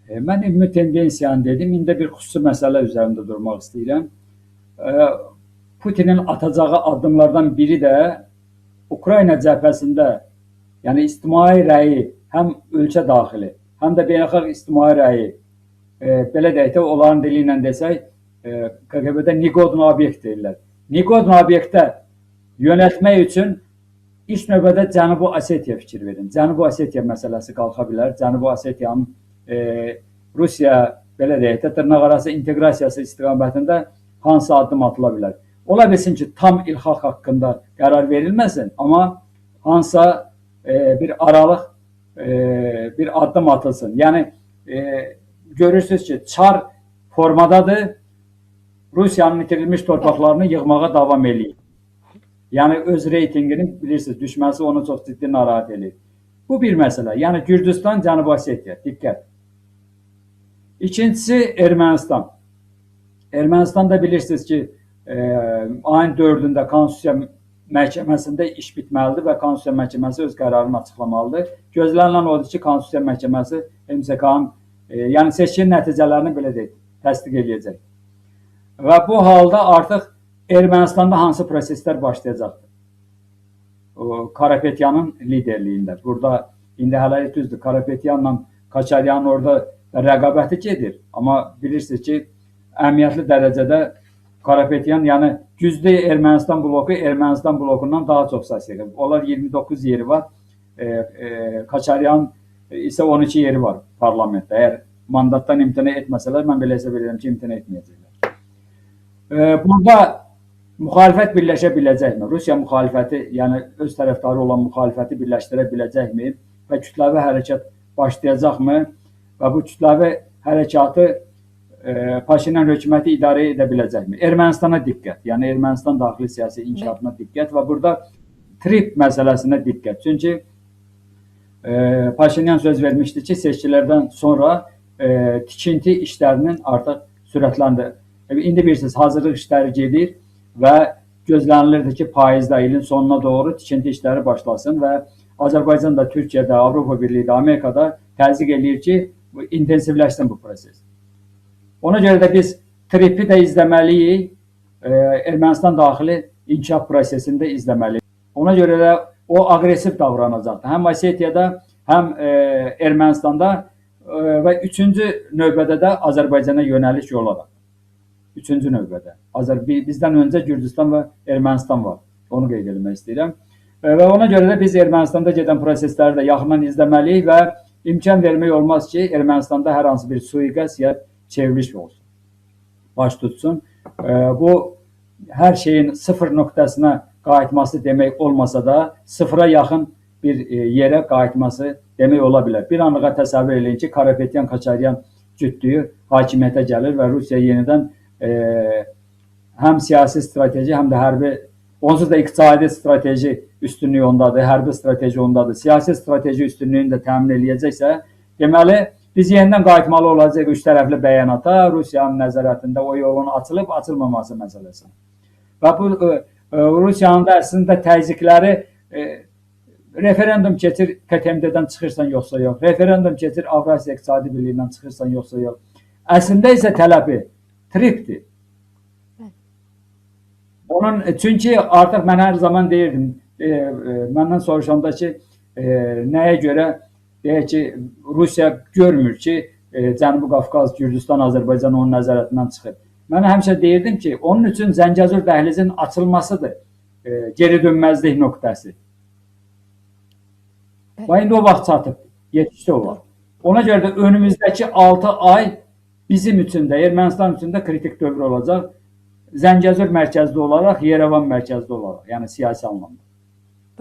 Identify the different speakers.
Speaker 1: Mən ümumi tendensiyanı dedim. İndi bir xüsusi məsələ üzərində durmaq istəyirəm. Putinin atacağı addımlardan biri də Ukrayna cəbhəsində, yəni ictimai rəyi həm ölkə daxili, həm də beynəlxalq ictimai rəyi, belə deyək də, onların dili ilə desək, KGB-də negodno obyekt deyirlər. Negodno obyektə yönəltmək üçün ilk növbədə Cənubi Osetiya fikir verin. Cənubi Osetiya məsələsi qalxa bilər. Cənubi Osetiyanın Rusiya, belə deyək də, dırnaqarası inteqrasiyası istiqamətində hansı addım atıla bilər. Ola bilsin ki, tam ilhaq haqqında qərar verilməsin, amma hansısa bir aralıq bir addım atılsın. Yəni, görürsünüz ki, Çar formadadır, Rusiyanın itirilmiş torpaqlarını yığmağa davam eləyir. Yəni, öz reytinginin, bilirsiniz, düşməsi onu çox ciddi narahat eləyir. Bu bir məsələ. Yəni, Gürcüstan, Cənubi Osetiya. Diqqət. İkincisi, Ermənistan. Ermənistanda bilirsiniz ki, ayın 4-ündə Konstitusiya Məhkəməsində iş bitməlidir və Konstitusiya Məhkəməsi öz qərarını açıqlamalıdır. Gözlənilən odur ki, Konstitusiya Məhkəməsi MSK-nın, yəni seçkin nəticələrini belə deyək, təsdiq eləyəcək. Və bu halda artıq Ermənistanda hansı proseslər başlayacaqdır? O, Karapetyanın liderliyində. Burada indi hələlik düzdür, Karapetyanla Kaçaryanın orada rəqabəti gedir. Amma bilirsiniz ki, əhəmiyyətli dərəcədə Karapetyan, yəni güclü Ermənistan bloku Ermənistan blokundan daha çox səs yığır. Onlar 29 yeri var. Kaçaryan isə 12 yeri var parlamentdə. Əgər mandatdan imtina etməsələr, mən belə hesab edirəm ki, imtina etməyəcəklər. Burada müxalifət birləşə biləcəkmi? Rusiya müxalifəti, yəni öz tərəfdarı olan müxalifəti birləşdirə biləcəkmi? Və kütləvi hərəkat başlayacaqmı? Və bu kütləvi hərəkatı Paşinyan hökuməti idarə edə biləcəkmi? Ermənistana diqqət, yəni Ermənistan daxili siyasi inkişafına diqqət və burada trip məsələsinə diqqət. Çünki Paşinyan söz vermişdi ki, seçkilərdən sonra tikinti işlərinin artıq sürətləndir. İndi bilirsiniz, hazırlıq işləri gedir və gözlənilirdi ki, payızda, ilin sonuna doğru tikinti işləri başlasın və Azərbaycan da, Türkiyədə, Avropa Birliyi də, Amerikada təzyiq eləyir ki, intensivləşsin bu proses. Ona görə də biz tripi də izləməliyik, Ermənistan daxili inkişaf prosesini də izləməliyik. Ona görə də o aqressiv davranacaqdır. Həm Osetiyada, həm Ermənistanda və üçüncü növbədə də Azərbaycana yönəliş olaraq. Üçüncü növbədə. Bizdən öncə Gürcüstan və Ermənistan var. Onu qeyd etmək istəyirəm. Və ona görə də biz Ermənistanda gedən prosesləri də yaxından izləməliyik və imkan vermək olmaz ki, Ermənistanda hər hansı bir sui-qəsd ya çevriliş olsun, baş tutsun. Bu, hər şeyin sıfır nöqtəsinə qayıtması demək olmasa da, sıfıra yaxın bir yerə qayıtması demək ola bilər. Bir anlığa təsəvvür eləyin ki, Karapetyan-Kaçaryan cütlüyü hakimiyyətə gəlir və Rusiya yenidən həm siyasi strateji, həm də hərbi, onsuz da iqtisadi strateji üstünlüyü ondadır, hərbi strateji ondadır, siyasi strateji üstünlüyünü də təmin eləyəcəksə, deməli, biz yenidən qayıtmalı olacaq üç tərəfli bəyanata, Rusiyanın nəzarətində o yolun açılıb açılmaması məsələsinə. Və bu Rusiyanın da əslində təzyiqləri referendum keçir, KTMD-dən çıxırsan yoxsa yox, referendum keçir, Avrasiya İqtisadi Birliyindən çıxırsan yoxsa yox. Əslində isə tələbi tripdir. Onun, çünki artıq mən hər zaman deyirdim, məndən soruşanda ki, nəyə görə deyək ki, Rusiya görmür ki, Cənubi Qafqaz, Gürcüstan, Azərbaycan onun nəzarətindən çıxır. Mən həmişə deyirdim ki, onun üçün Zəngəzur dəhlizinin açılmasıdır, geri dönməzlik nöqtəsi. Və indi o vaxt çatıb, yetişdi o vaxt. Ona görə də önümüzdəki 6 ay bizim üçün də, Ermənistan üçün də kritik dövr olacaq. Zəngəzur mərkəzli olaraq, Yerevan mərkəzli olaraq, yəni siyasi anlamda.